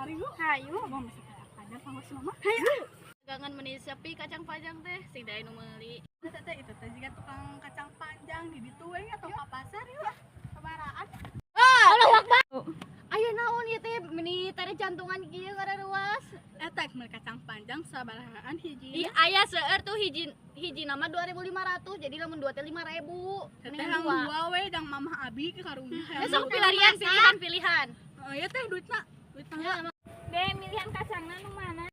Mari yuk. Hayu. Mama masih kacang panjang sama si mama. Dagangan meni sepi kacang panjang teh, sing dae nu meuli. Teh teh, itu teh juga tukang kacang panjang di ditu we atau ka pasar yuk. Sabarahaan? Allahu Akbar. Aya naon ieu teh, meni tere jantungan kieu ngararuas? Eta meuli kacang panjang sabarahaan hiji? Ih, aya seueur tuh, hiji hiji nama 2500, jadi lamun dua teh 5000. Teteh yang dua we jang mamah abi ke karunya. Ya sok pilihan pilihan pilihan. Oh iya teh, duitna. Duitna. Dek, milihan kacangna nu mana?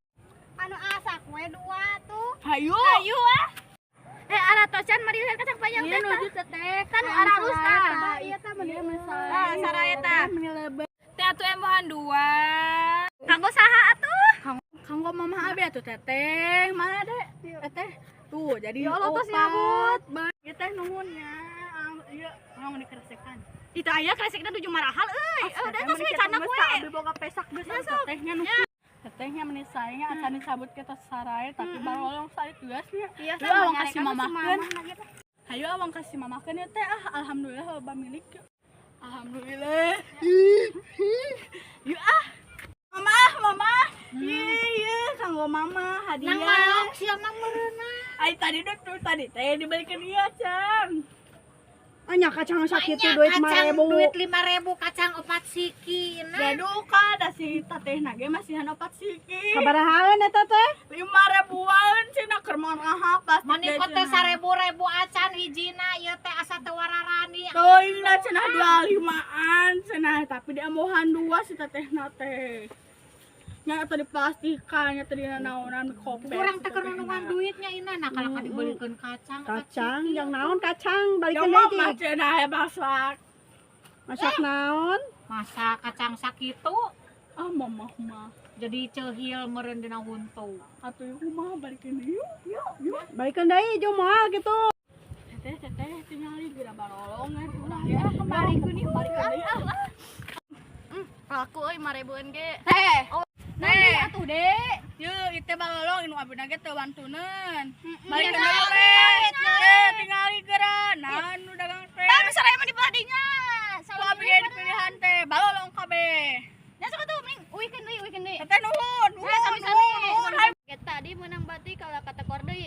Anu asak we dua tuh. Hayu. Hayu ah. Eh, aratosan mari lihat kacang panjang Iya teh. nuju teteh. Kan aralus tah. Iya tah, meni sae. Ah, sarae tah. Meni lebar. Teh atuh embohan dua. Kanggo saha atuh? Kanggo mamah abi atuh teteh. Mana dek? Teteh. Tuh jadi Ya Allah, tos opat. Ieu teh nuhun ya. Ieu tolong dikeresekan. Itu aya kresekna nuju marahal euy. Eh, udah tos we canak we. Abi boga pesak geus tetehnya nu. Tetehnya meni sae nya, acan disabut kita sarae tapi barolong sae geus nya. Iya, Hayu awang kasih mamahkeun. Hayu awang kasih mamahkeun ya teh ah, alhamdulillah loba milik. Alhamdulillah. Yuk ah. Mama, mama. Iya, iya, kanggo mama hadiah. Nang maok sia mah meureuna. Ai tadi duit tuh tadi teh dibalikin iya, Cang. Anya kacang sakitu Banyak duit kacang 5000. Duit 5000 kacang opat siki nah. Gaduh ka da si teteh nage masihan opat siki. Sabarahaan eta teh? 5 ribuan cenah keur mahal pasti. Mani kok teh 1000-ribu acan hijina ieu teh asa teu wararani. Teuing lah cenah 25-an cenah, tapi diambohan dua si tetehna teh. Nya tadi diplastikan, nya tadi naonan kopet. Kurang teh keur nulungan duitnya ina nah kalau dibelikeun kacang. Kacang yang naon kacang Yang balikeun mama deui? Cenah masak. Masak naon? Masa kacang sakitu Ah, mama mah. Jadi ceuhil meureun dina huntu. Atuh kumaha, balikeun deui yuk, yuk, yuk. Balikeun deui jeung moal gitu. Teteh, teteh, tingali geura barolongan ulah ya. Balikeun yuk, balikeun deui ah. Laku euy 5 ribuan ge. Teh. Nah, deui atuh, Dek. Yeuh, ieu teh balolong inu abdi ge teu wantuneun. Balikeun deui teh. Teh, tingali geura. Nah, nu dagang teh. Tah nu saraya mah di badinya. Ku abdi ge dipilihan teh, balolong kabeh. Nya sok atuh mending uihkeun deui, uihkeun deui. Teteh nuhun, Eh, nuhun, sami-sami. nuhun, nuhun. Hayu. Kayak tadi menang bati kalau kata deui.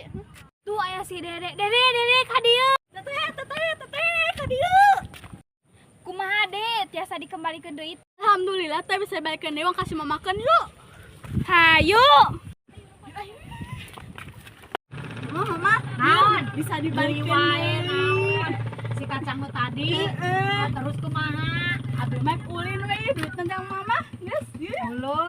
Tuh aya si Dede. Dede, Dede ka dieu. Teteh, teteh, teteh, ka dieu. Kumaha, Dek? Tiasa dikembalikeun deui? Alhamdulillah teh bisa balikeun deui, kasih mamakeun yuk. Hayu. Mama, mama, Naon? Bisa Deui dibalikeun wae deui. Naon? Si kacang nu tadi. Heeh. Terus kumaha? Abdi mah ulin we duit jang mama. Geus, yeuh. Ulun.